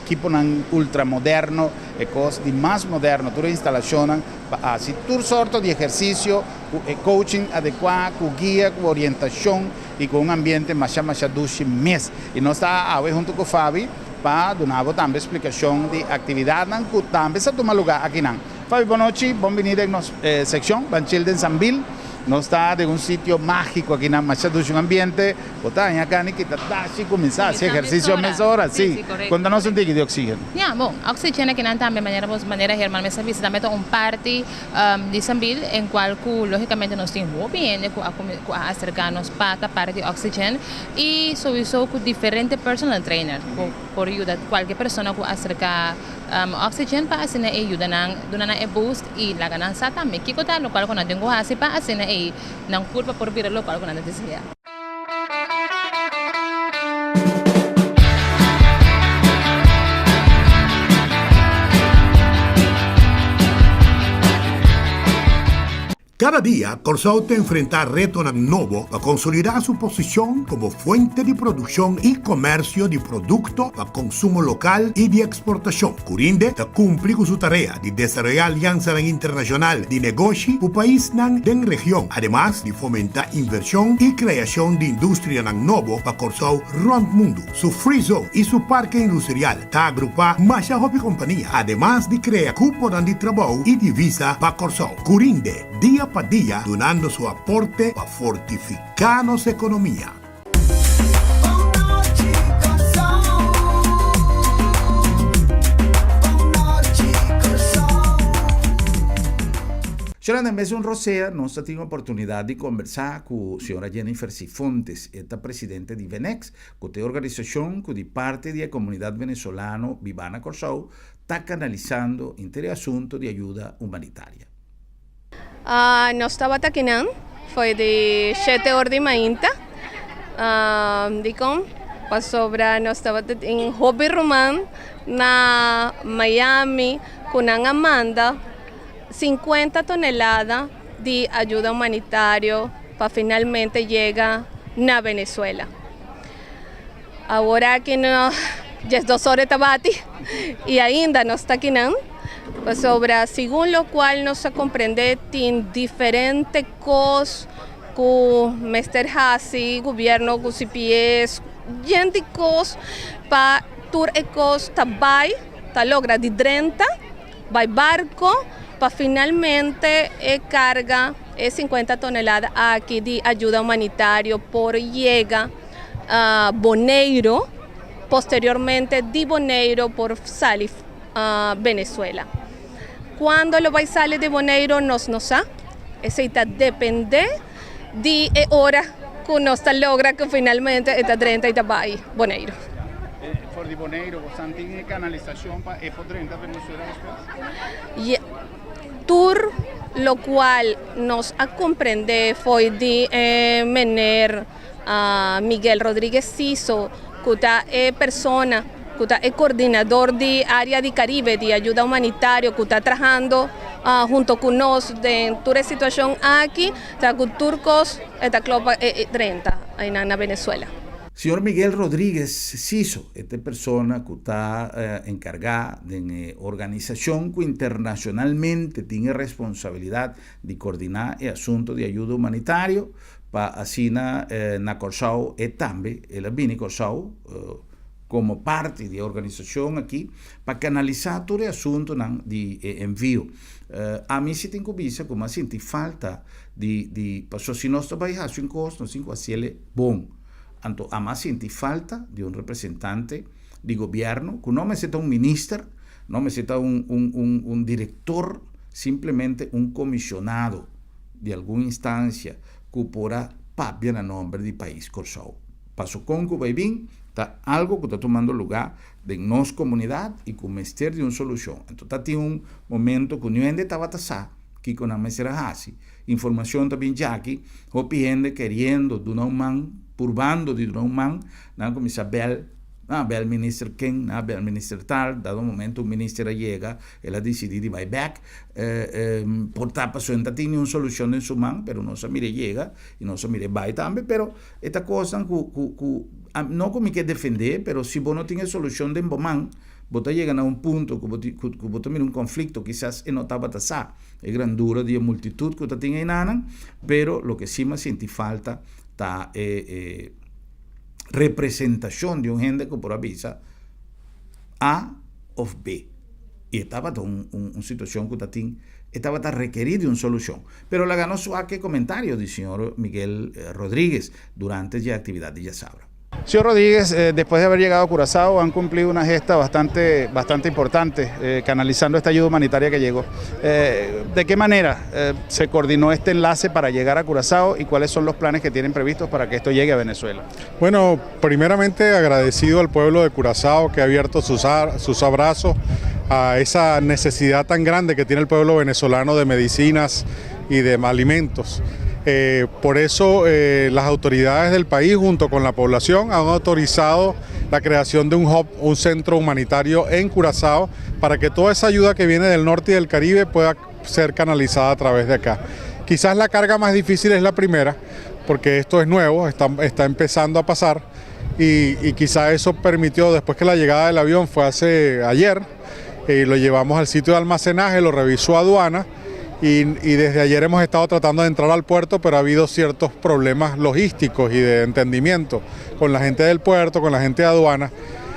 ekiponan ultramoderno, e cos di mas moderno, tur e instalacionnan pa haci tur sorto di ehercicio cu e coaching adecua, cu guia, cu orientacion y cu un ambiente masha masha dushi mes. Y nos ta awe hunto cu Fabi pa duna bo tambe splicacion di actividadnan cu tambe sa tuma lugar akinan. Fabi, bon nochi, bon bini den nos seccion Ban Chill den Sambil. Nos ta den un sitio magico aki na masha dushi un ambiente. Bo ta haña gana kita tashi cuminsa haci ehercicio mesora. Si, conta nos un tiki di Oxygen. Ya, bon, Oxygen akinan tambe manera bo manera Herman mes a bisa tambe ta un parti di Sambil en cual cu logicamente nos tin hopi hende cu a cu a acerca nos pa ta parti di Oxygen y sowiso cu diferente personal trainer cu por yuda cualkier persona cu acerca Oxygen pa asina e yuda nan duna nan e boost y laga nan sa tambe kico ta locual cu nan tin cu haci pa asina e nan curpa por bira locual cu nan ta desea. Kada dia, Kòrsou ta enfrentá retonan nobo pa konsolidá su posishon komo fuente di produkshon i komèrsio di produkto pa konsumo lokal i di eksportashon. Curinde ta kumpli ku su tarea di desaroyá aliansanan internashonal di negoshi ku paisnan den region, ademas di fomentá invershon i kreashon di industrianan nobo pa Kòrsou rònt mundu. Su Free Zone i su Parke Industrial ta agrupá masha hopi kompania, ademas di krea kuponan di trabou i divisa pa Kòrsou. Curinde, dia pa dia dunando su aporte pa fortifiká nos ekonomia. Sra. En bes un rosea, nos ta tin oportunidad di conversa cu Sra. Jennifer Sifontes. E ta presidente di Venex, cu ta e organisacion cu di parti di e comunidad venezolano biba na Corsou ta canalisando inter e asunto di ayuda humanitaria. Nos tabata akinan for di shete or di mainta. Dikon? Pasobra nos tabata tin hopi ruman na Miami ku nan a manda sinkuenta tonelada di ayuda humanitario pa finalmente yega na Venezuela. Awor aki no diesdos ora ta bati y ainda nos ta akinan pasobra segun locual nos a comprende tin diferente cos cu mester haci gobierno cu CPS yen di cos pa tur e cos ta bay ta logra di drenta bay barco pa finalmente e carga e cincuenta tonelada aki di ayuda humanitario por yega Boneiro, posteriormente di Boneiro por sali Venezuela. Cuando lo bay sali di Boneiro nos no sa, esey ta depende di e ora cu nos ta logra cu finalmente e ta drenta y ta bay Boneiro. For di Boneiro bosan tin e canalisacion pa e por drenta Venezuela despues? Tur locual nos a comprende fo'i di e meneer Miguel Rodriguez Siso cu ta e persona cu ta e coordinador di area di Caribe di ayuda humanitario cu ta trahando hunto cu nos den tur e situacion aki ta cu tur cos e ta clo pa e drenta aynan na Venezuela. Señor Miguel Rodriguez Siso e ta e persona cu ta encarga den e organisacion cu internacionalmente tin e responsabilidad di coordina e asunto di ayuda humanitario pa asina na Kòrsou e tambe el a bini Kòrsou komo parti di e organisashon aki pa kanalisá tur e asuntunan di e envio. Ami si tin ku bisa ku mi a sinti falta di di pasobra si nos ta bai hasi un kos nos tin ku hasiel bon. Anto ami a sinti falta di un representante di gobièrnu ku no mester ta un minister, no mester ta un un un un direktor, simplemente un komisionado. di algun instancia cu por a papia na nomber di pais Corsou. Paso con cu bay bin ta algo cu ta tumando lugar den nos comunidad y cu mester di un solucion. Anto ta tin un momento cu niun hende tabata sa kico nan mester a haci. Informacion ta bin djaki, hopi hende keriendo duna un man, purbando di duna un man, nan a cuminsa bel. Nan a bel minister ken, nan a bel minister tal, dado momento un minister a yega, el a dicidi di bai bek, por ta pasobra no ta tin niun solucion den su man, pero nos a mira e yega y nos a mira e bai tambe, pero e ta cosnan cu cu cu no cu mi ke defende, pero si bo no tin e solucion den bo man, bo ta yega na un punto cu bo cu bo ta mira un conflicto, kisas e no tabata sa e grandura di e multitud cu ta tin einanan, pero loke si mi a sinti falta ta e e. representacion di un hende cu por a bisa A of B. I e tabata un un situashon ku ta tin, e tabata rekerí di un solushon. Pero laga nos wak e komentario di señor Miguel Rodriguez durante dje aktividat di djasabra. Señor Rodriguez, después de haber llegado a Curazao han cumplido una gesta bastante, bastante importante, canalizando esta ayuda humanitaria que llegó. De qué manera se coordinó este enlace para llegar a Curazao y cuáles son los planes que tienen previstos para que esto llegue a Venezuela? Bueno, primeramente agradecido al pueblo de Curazao que ha abierto sus, sus abrazos a esa necesidad tan grande que tiene el pueblo venezolano de medicinas y de alimentos. Eh, por eso eh, las autoridades del país junto con la población han autorizado la creación de un hub, un centro humanitario en Curazao, para que toda esa ayuda que viene del norte y del Caribe pueda ser canalizada a través de acá. Quizás la carga más difícil es la primera, porque esto es nuevo, está, está empezando a pasar y, y quizá eso permitió, después que la llegada del avión fue hace ayer, eh, lo llevamos al sitio de almacenaje, lo revisó aduana y, y, desde ayer hemos estado tratando de entrar al puerto, pero ha habido ciertos problemas logísticos y de entendimiento con la gente del puerto, con la gente de aduana.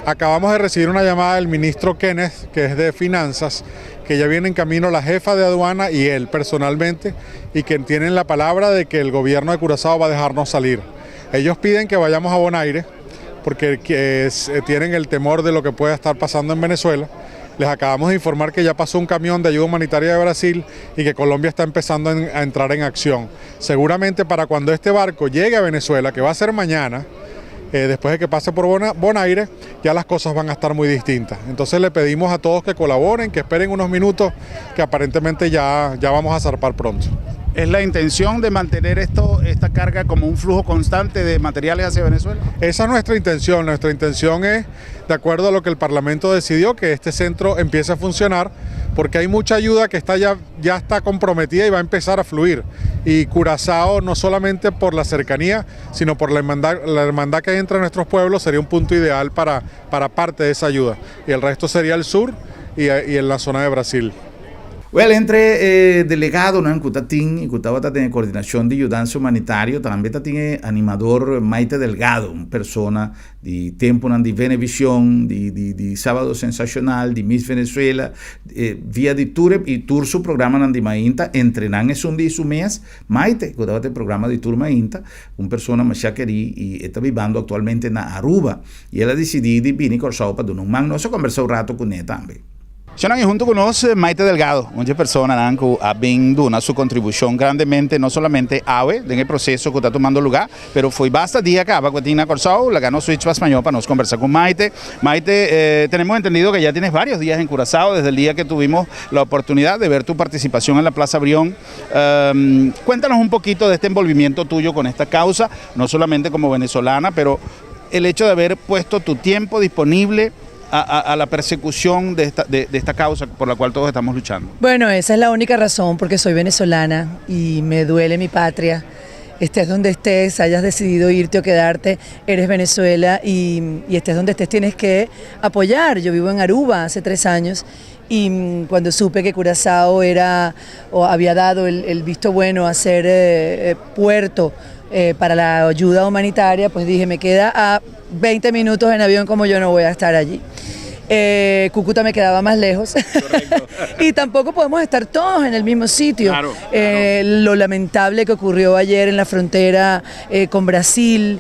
Acabamos de recibir una llamada del ministro Kenneth, que es de Finanzas, que ya viene en camino la jefa de aduana y él personalmente, y que tienen la palabra de que el gobierno de Curazao va a dejarnos salir. Ellos piden que vayamos a Bonaire, porque eh, tienen el temor de lo que pueda estar pasando en Venezuela. Les acabamos de informar que ya pasó un camión de ayuda humanitaria de Brasil y que Colombia está empezando a entrar en acción. Seguramente para cuando este barco llegue a Venezuela, que va a ser mañana, eh, después de que pase por Bonaire, ya las cosas van a estar muy distintas. Entonces le pedimos a todos que colaboren, que esperen unos minutos, que aparentemente ya, ya vamos a zarpar pronto. ¿Es la intención de mantener esto, esta carga como un flujo constante de materiales hacia Venezuela? Esa es nuestra intención. Nuestra intención es, de acuerdo a lo que el Parlamento decidió, que este centro empiece a funcionar, porque hay mucha ayuda que está ya, ya está comprometida y va a empezar a fluir. Y Curazao, no solamente por la cercanía, sino por la hermandad, la hermandad que hay entre nuestros pueblos, sería un punto ideal para, para parte de esa ayuda. Y el resto sería el sur y, y en la zona de Brasil. Wèl, entre e delegadonan ku ta tin i ku tabata den e koordinashon di yudansa humanitario tambe ta tin e animador Maite Delgado, un persona di tempunan di Venevisión, di di di Sábado Sensacional, di Miss Venezuela, via di tur e i tur su programanan di mainta, entre nan esun di su mes, Maite, ku tabata e programa di tur mainta, un persona masha kerí i e ta bibando aktualmente na Aruba i el a disidí di bini Kòrsou pa duna un man. Nos a kombersá un rato kuné tambe. Shonnan i huntu ku nos Maite Delgado, un dje personanan ku a bin duna su kontribushon grandemente no solamente awe den e proseso ku ta tumando lugá, pero fo'i basta dia kaba ku a tin na Kòrsou. Laga nos switch pa spañó pa nos kombersá ku Maite. Maite, tenemos entendido que ya tienes varios días en Curazao desde el día que tuvimos la oportunidad de ver tu participación en la Plaza Brión. Cuéntanos un poquito de este envolvimiento tuyo con esta causa, no solamente como venezolana, pero el hecho de haber puesto tu tiempo disponible a, la persecución de esta, de, esta causa por la cual todos estamos luchando? Bueno, esa es la única razón, porque soy venezolana y me duele mi patria. Estés donde estés, hayas decidido irte o quedarte, eres Venezuela y, y estés donde estés tienes que apoyar. Yo vivo en Aruba hace tres años y mm, cuando supe que Curazao era o había dado el, visto bueno a ser eh, eh, puerto eh, para la ayuda humanitaria, pues dije, me queda a 20 minutos en avión como yo no voy a estar allí. Eh, Cúcuta me quedaba más lejos. y tampoco podemos estar todos en el mismo sitio. Eh, lo lamentable que ocurrió ayer en la frontera eh, con Brasil,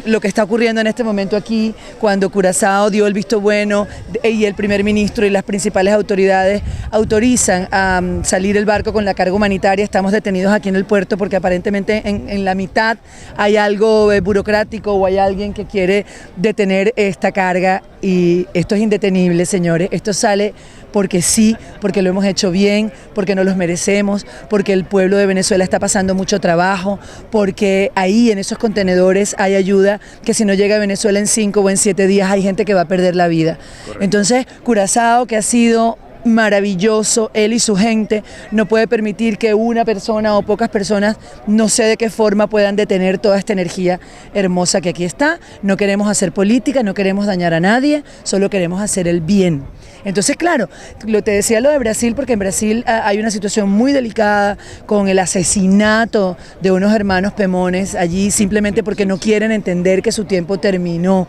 lo que está ocurriendo en este momento aquí, cuando Curazao dio el visto bueno y el primer ministro y las principales autoridades autorizan a mm, salir el barco con la carga humanitaria. Estamos detenidos aquí en el puerto porque aparentemente en, en la mitad hay algo burocrático o hay alguien que quiere detener esta carga y esto es indetenible, señores. Esto sale porque sí, porque lo hemos hecho bien, porque no los merecemos, porque el pueblo de Venezuela está pasando mucho trabajo, porque ahí en esos contenedores hay ayuda que si no llega a Venezuela en cinco o en siete días hay gente que va a perder la vida. Entonces, Curazao, que ha sido maravilloso, él y su gente, no puede permitir que una persona o pocas personas, no sé de qué forma, puedan detener toda esta energía hermosa que aquí está. No queremos hacer política, no queremos dañar a nadie, solo queremos hacer el bien. Entonces, claro, lo te decía lo de Brasil, porque en Brasil ah, hay una situación muy delicada con el asesinato de unos hermanos Pemones allí, simplemente porque no quieren entender que su tiempo terminó.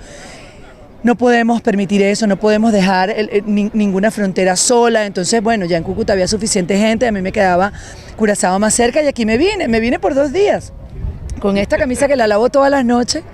No podemos permitir eso, no podemos dejar ninguna frontera sola. Entonces, bueno, ya en Cúcuta había suficiente gente, a mí me quedaba Curazao más cerca y aquí me vine, me vine por dos días. Con esta camisa que la lavo todas las noches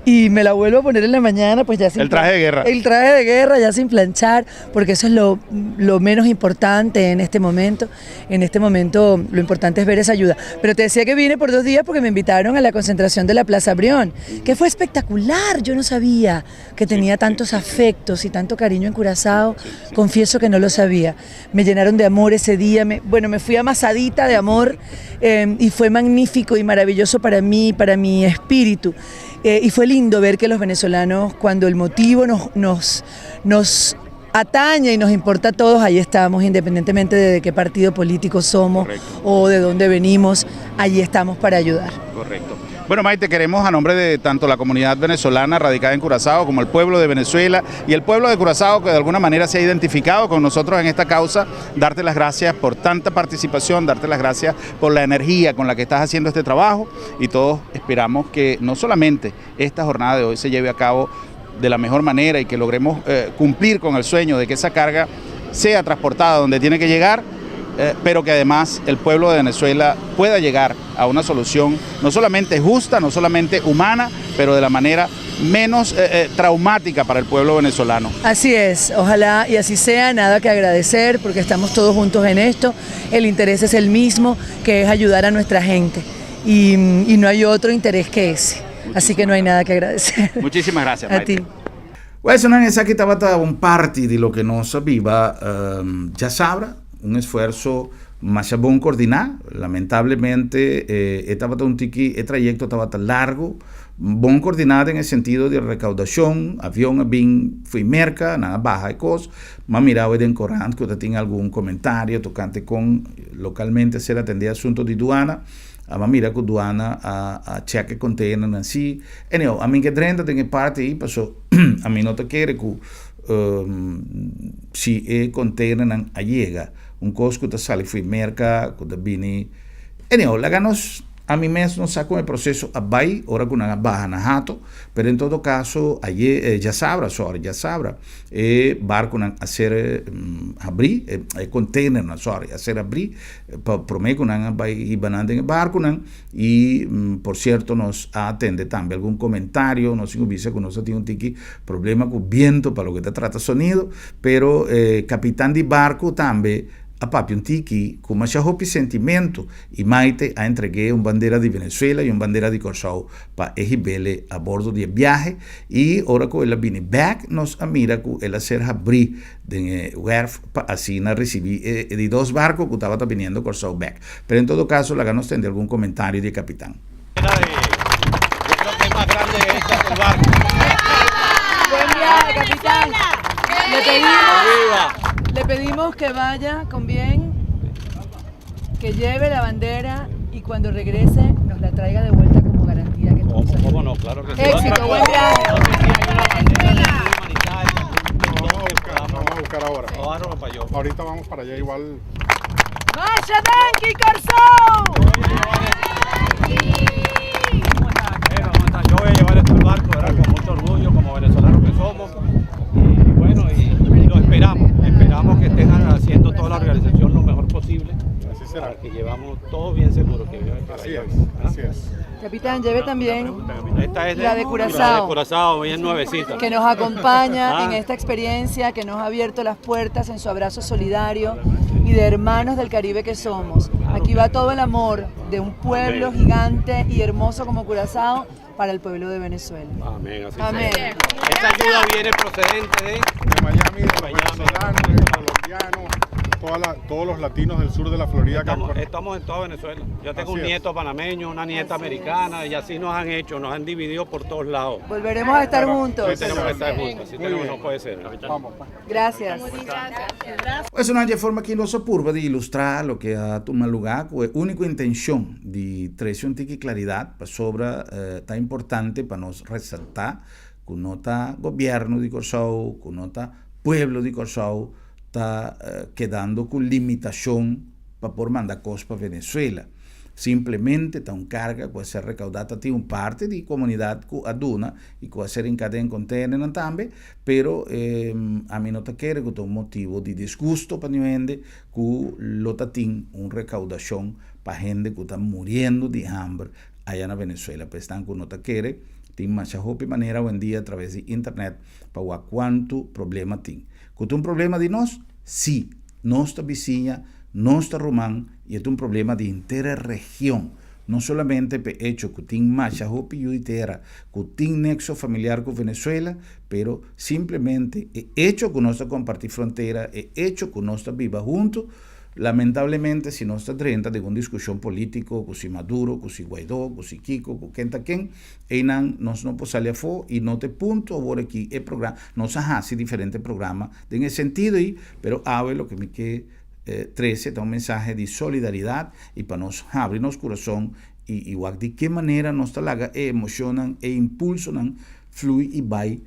y me la vuelvo a poner en la mañana, pues ya sin El traje de guerra. El traje de guerra, ya sin planchar, porque eso es lo, lo menos importante en este momento. En este momento lo importante es ver esa ayuda. Pero te decía que vine por dos días porque me invitaron a la concentración de la Plaza Brión, que fue espectacular. Yo no sabía que tenía tantos afectos y tanto cariño en Curazao. Confieso que no lo sabía. Me llenaron de amor ese día. Bueno, me fui amasadita de amor y fue magnífico y maravilloso para mí, para mi espíritu. Y fue lindo ver que los venezolanos, cuando el motivo nos atañe y nos importa a todos, ahí estamos, independientemente de qué partido político somos o de dónde venimos, allí estamos para ayudar. Correcto. Bueno, Maite, queremos a nombre de tanto la comunidad venezolana radicada en Curazao como el pueblo de Venezuela y el pueblo de Curazao que de alguna manera se ha identificado con nosotros en esta causa, darte las gracias por tanta participación, darte las gracias por la energía con la que estás haciendo este trabajo y todos esperamos que no solamente esta jornada de hoy se lleve a cabo de la mejor manera y que logremos cumplir con el sueño de que esa carga sea transportada donde tiene que llegar, pero que además el pueblo de Venezuela pueda llegar a una solución no solamente justa, no solamente humana, pero de la manera menos traumática para el pueblo venezolano. Así es, ojalá y así sea, nada que agradecer porque estamos todos juntos en esto, el interés es el mismo, que es ayudar a nuestra gente y no hay otro interés que ese, así que no hay nada que agradecer. Muchísimas gracias, A Maite. ti. Bueno, esaki tabata un parti di loke nos a biba djasabra, un esfuerso mas bon koordiná. Lamentablemente, tabata un tiki, e trayekto tabata largu, bon koordiná den sentido di rekoudashon, avion bin for di Merka, nan a baha kos, m'a mira den korant ku tin algun komentario tokante kon lokalmente a ser atendé asuntu di duana, m'a mira ku duana a check container asina. Anyhow, ami n' ke drenta den parti ei, paso ami no ta kere ku si e container nan a yega, un kos ku ta sali for di Merka, ku ta bini. Anyhow, laga nos ami mes no sa kon e proseso a bai, ora ku nan a baha na Hato, pero en todo kaso, ayera, djasabra, sorry, djasabra, e barkunan a ser habrí, e container nan, sorry, a ser habrí, pa promé ku nan a bai hiba nan den barkunan, i por sierto nos a atendé tambe algun komentario, nos tin ku bisa ku nos tin un tiki problema ku bientu pa loke ta trata sonido, pero kapitan di barku tambe a papia un tiki ku masha hopi sentimentu i Maite a entreg'é un bandera di Venezuela i un bandera di Kòrsou pa e hib'é a bordo di e biahe i ora ku el a bini bèk nos a mira ku el a ser habrí den e wèrf pa asina risibí e di dos barku ku tabata biniendo Kòrsou bèk. Pero en todo kaso laga nos tende algun komentario di e kapitan. Yo creo que es más grande esta que el barco. Buen viaje, capitán. Le pedimos que vaya con bien, que lleve la bandera y cuando regrese nos la traiga de vuelta como garantía que ¿Cómo, todo cómo no? Claro que sí. Éxito, buen viaje. No sé si hay una bandera de ayuda humanitaria. Vamos a buscar, vamos a buscar ahora. Ahora para yo. Ahorita vamos para allá igual. ¡Masha danki, Kòrsou! ¿Cómo está? Yo voy a llevar esto al barco, ¿verdad? Con mucho orgullo, como venezolanos que somos. Y bueno, y lo esperamos. Esperamos que estén haciendo toda la organización lo mejor posible. Así será. Para que llevamos todo bien seguro. Que Así vaya es, bien, ¿ah? así es. Capitán, lleve también Esta es la de La Curazao. de Curazao, bien nuevecita. Que nos acompaña Ah. en esta experiencia, que nos ha abierto las puertas en su abrazo solidario y de hermanos del Caribe que somos. Aquí va todo el amor de un pueblo Amén. gigante y hermoso como Curazao para el pueblo de Venezuela. Amén, así Amén. sea. Esta ayuda viene procedente de De Miami, de los Miami. venezolanos, de colombianos, todos los latinos del sur de la Florida. que han Estamos en toda Venezuela. Yo tengo Así un es. nieto panameño, una nieta americana, y así nos han hecho, nos han dividido por todos lados. Volveremos a estar juntos. Sí, tenemos que estar juntos, así Muy tenemos, bien. no puede ser. Vamos. Gracias. Esaki ta e forma ku nos a purba di ilustrá loke a tuma lugá, ku e úniko intenshon di trese un tiki klaridat pasobra ta importante pa nos resaltá ku no ta gobièrnu di Kòrsou, ku no ta pueblo di Kòrsou ta kedando ku limitashon pa por manda kos pa Venezuela. Simplemente ta un karga ku a ser rekaudá. Ta tin un parti di komunidat ku a duna i ku a ser hinká den kontenernan tambe, pero ami no ta kere ku ta un motibu di disgusto pa niun hende ku lo ta tin un rekaudashon pa hende ku ta muriendo di hamber aya na Venezuela. Pa esnan ku no ta kere, tin masha hopi manera awendia atraves di internet pa wak kuantu problema tin. Ku ta un problema di nos? Sí, nos ta bisiña, nos ta ruman i e ta un problema di henter e region. No solamente p'e echo ku tin masha hopi yu di tera ku tin nexo familiar ku Venezuela, pero simplemente e echo ku nos ta kompartí frontera, e echo ku nos ta biba huntu, lamentablemente si nos ta drenta den un diskushon polítiko ku si Maduro, ku si Guaidó, ku si kiko, ku ken ta ken, Einan nos no por sali afó i no ta e punto awor aki e programa, nos a hasi diferente programa den e sentido ei, pero awe loke mi ke trese ta un mensahe di solidaridat i pa nos habri nos kurason i i wak di ke manera nos ta laga e emoshonnan, e impulsonan flui i bai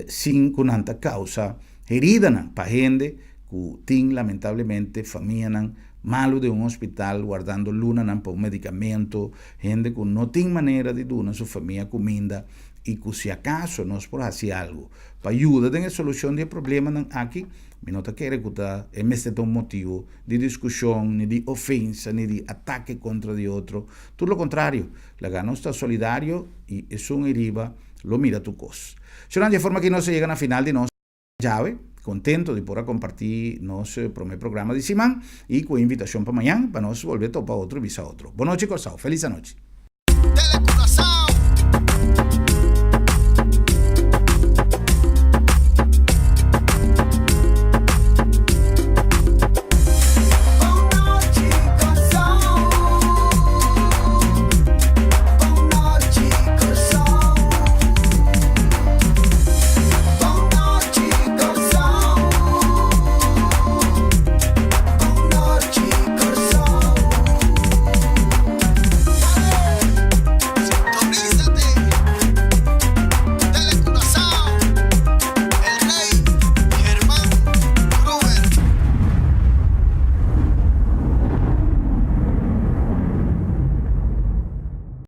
sin ku nan ta kausa heridanan pa hende ku tin lamentablemente famianan malu den un hospital wardando lunanan pa un medicamento, hende cu no tin manera di duna su famia cuminda y cu si acaso nos por haci algo pa yuda den e solucion di e problemanan aki, mi no ta kere cu ta e mester ta un motibo di discusion, ni di ofensa, ni di atake contra di otro, tur lo contrario, laga nos ta solidario y esun eriba lo mira tur cos. Shornan, di e forma aki nos a yega na final di nos. Djawe, contento di por a comparti nos prome programa di siman y cu e invitacion pa mañan pa nos bolbe topa otro y bisa otro. Bon nochi Corsou, feliz anochi. Tele Curaçao.